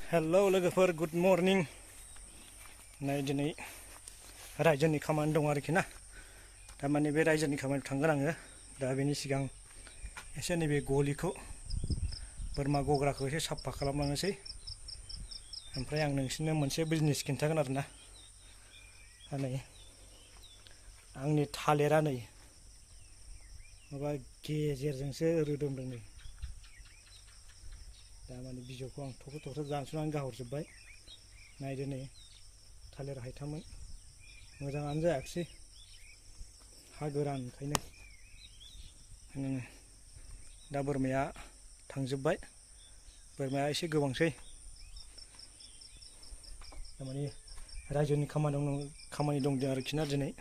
hello लोगोफोर good morning नै दिनै रायजोनि खामानि दं आरोखि ना थारमाने बे रायजोनि खामानियाव थांगोन आङो दा बेनि सिगां एसे नैबे गलिखौ बोरमा गग्राखौ एसे साफा खालामलांनोसै ओमफ्राय आं नोंसिनो मोनसे बिजनेस खिन्थागोन आरोना नै आंनि थालिरा नै माबा गेजेरजोंसो रोदोमदों नै दामाने बिजौखौ आं थख' थख' दानस'नानै गाहरजोब्बाय नायदो नै थालिर हायथामोन मोजाङानो जायाखिसै हा गोरानखायनो दा बोरमाया थांजोब्बाय बोरमाया एसे गोबांसै थारमाने रायजोनि खामानि दं आरोखि ना दिनै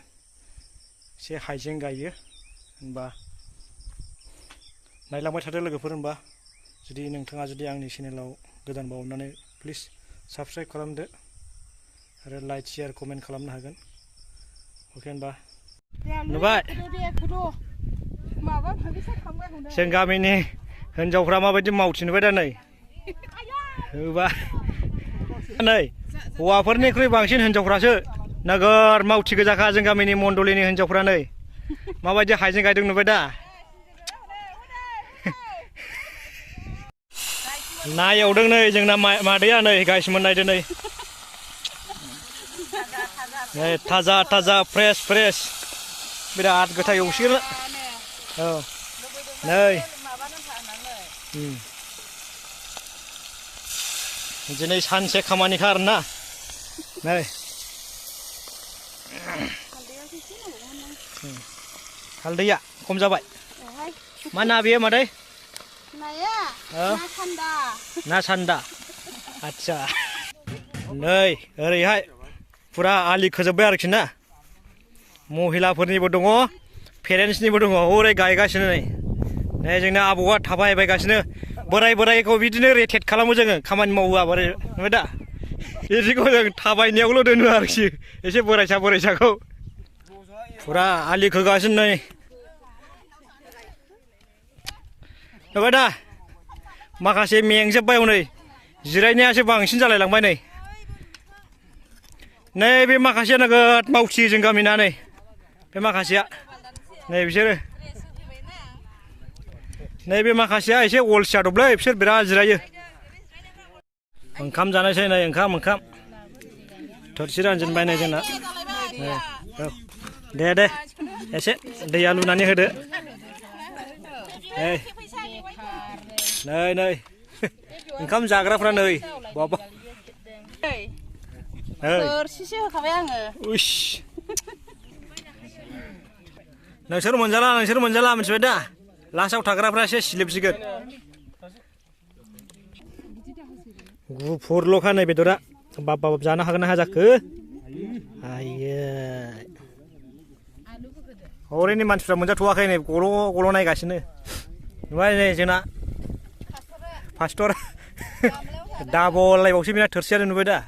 एसे हाइजें गायो होनबा नायलांबाय थादो लोगोफोर होनबा जुदि नोंथाङा जुदि आंनि चेनेलाव गोदान बावनानै प्लिज साबस्क्राइब खालामदो आरो लाइक शेयार कमेन्ट खालामनो हागोन अके होनबा नुबाय जों गामिनि हिनजावफ्रा माबायदि मावथिनबाय दा नै होबा नै हौवाफोरनिख्रुइ बांसिन हिनजावफ्रासो नोगोर मावथि गोजाखा जों गामिनि मण्डलिनि हिनजावफ्रा नै माबायदि हाइजें गायदों नुबाय दा ना एवदों नै जोंना मादैया नै गाइसमोन नायदो नै थाजा थाजा फ्रेश फ्रेश बिराद गोथाव एवसिगोन औ नै दिनै सानसे खामानिखा आरोना नै हालदैया खम जाबाय मा ना बेयो मादै ना सान्दा आच्छा नै ओरैहाय फुरा आलि खोजोब्बाय आरोखि ना महिलाफोरनिबो दङ पेरेन्टसनिबो दङ हरै गायगासिनो नै जोंना आबौआ थाबायबायगासिनो बोराय बोरायखौ बिदिनो रेटेट खालामो जोङो खामानि मावोआ बोराय नुबाय दा बिदिखौ जों थाबायनायावल' दोनो आरोखि एसे बोरायसाखौ फुरा आलि खोगासिनो नै नुबाय दा माखासे मेंजोब्बाय हनै जिरायनायासो बांसिन जालायलांबाय नै बे माखासेया नोगोद मावथि जों गामिना नै बे माखासेया नै बिसोरो नै बे माखासेया एसे अलसिया दंलै बिसोर बिराद जिरायो ओंखाम जानोसै नै ओंखाम थोरसि रानजेनबाय नै जोंना दे एसे दैया लुनानै होदो नै ओंखाम जाग्राफ्रा नै बाबा थोरसिसो होखाबाय आङो नोंसोर मोनजाला मिथिबाय दा लास्टआव थाग्राफ्रा एसे सिलेबसिगोन गुफुरल'खा नै बेदरा बाब जानो हागोन ना हाया जाखो आयै हरैनि मानसिफ्रा मोनजाथ'वाखै नै गल' नायगासिनो नुबाय नै जोंना फास्टर डाबल लायबावसै बेना थोरसियानो नुबाय दा